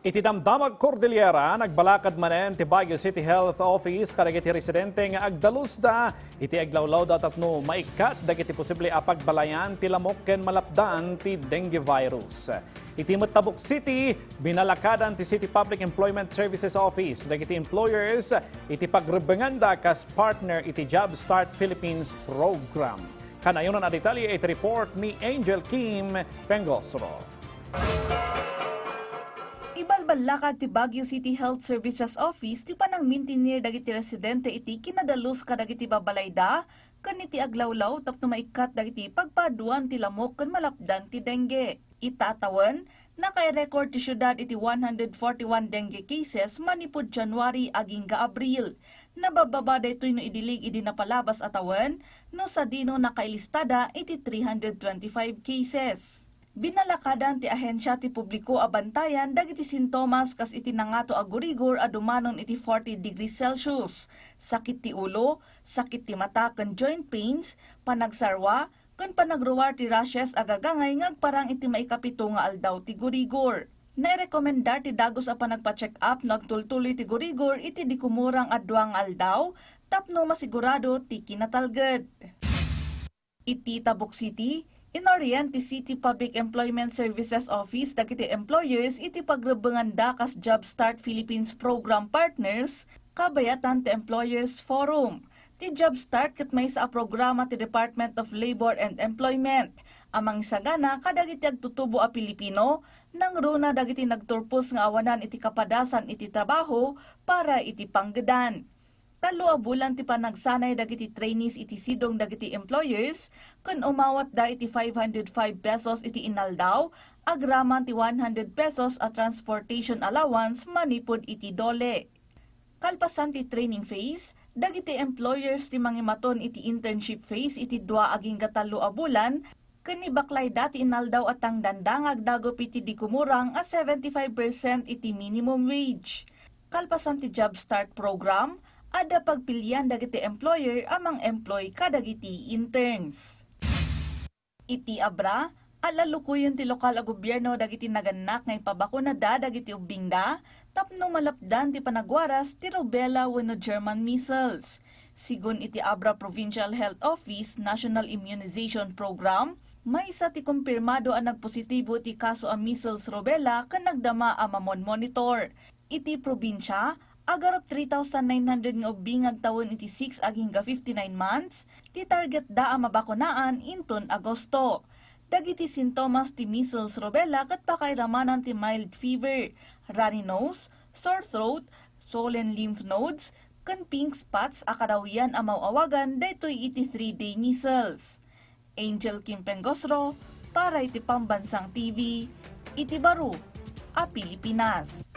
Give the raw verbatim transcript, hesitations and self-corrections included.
Iti Damdamag Cordillera, nagbalakad manen ti Baguio City Health Office kadagiti residente nga agdalusda iti aglawlawda tapno maikkat dagiti posible a pagbalayan ti lamok ken malapdan ti dengue virus. Iti met Tabuk City, binalakadan ti City Public Employment Services Office dagiti employers iti pagrebbenganda kas partner iti Job Start Philippines program. Kanayonan a detalye iti report ni Angel Kim Pengosro. Ibalballakad ti Baguio City Health Services Office ti panangmintinir dagiti residente iti kinadalus kadagiti babalayda ken iti aglawlaw tapno maikkat dagiti pagpaaduan ti lamok ken malapdan ti dengue. Ita a tawen, naka-record ti siudad iti one hundred forty-one dengue cases manipud January agingga Abril. Nababbaba daytoy no idilig idi napalabas a tawen, no sadino nakailistada iti three hundred twenty-five cases. Binalakadan ti ahensia ti publiko a bantayan dagiti sintomas kas iti nangato a gurigor a dumanon iti forty degrees Celsius, sakit ti ulo, sakit ti mata ken joint pains, panagsarwa, ken panagruar ti rashes a gagangay nga agparang iti maikapito nga aldaw ti gurigor. Nairekomendar ti dagus a panagpa-check-up no agtultuloy ti gurigor iti di kumurang a dua nga aldaw tapno masigurado ti kinatalged. Iti Tabuk City, inorienta ti City Public Employment Services Office dagiti employers iti pagrebbenganda kas Job Start Philippines program partners, kabayatan ti Employers Forum. Ti Job Start ket maysa a programa ti Department of Labor and Employment a mangisagana kadagiti agtutubo a Pilipino nangruna dagiti nagturpos nga awanan iti kapadasan iti trabaho para iti panggedan. Tallo a bulan ti panagsanay dagiti trainees iti sidong dagiti employers ken umawatda iti five hundred five pesos iti inaldaw agraman ti one hundred pesos a transportation allowance manipud iti DOLE. Kalpasan ti training phase, dagiti employers ti mangimaton iti internship phase iti dua agingga tallo a bulan ken ibaklayda ti inaldaw a tangdanda nga agdagup iti di kumurang a seventy-five percent iti minimum wage. Kalpasan ti Job Start program, adda pagpilian dagiti employer a mang-employ kadagiti interns. Iti Abra, alalukoyen ti lokal a gobierno dagiti nagannak nga ipabakunada dagiti ubbingda tapno malapdan ti panagwaras ti rubella wenno German measles. Sigun iti Abra Provincial Health Office National Immunization Program, maysa ti kumpirmado a nagpositibo ti kaso a measles rubella ken nagdama a mamon-monitor. Iti probinsia, agarot three thousand nine hundred nga ubbing nga agtawen iti six agingga fifty-nine months ti targetda a mabakunaan inton Agosto. Dagiti sintomas ti measles rubella ket pakairamanan ti mild fever, runny nose, sore throat, swollen lymph nodes, ken pink spots a kadawian a maw-awagan daytoy iti three-day measles. Angel Kim Pengosro para iti Pambansang T V iti baro a Pilipinas.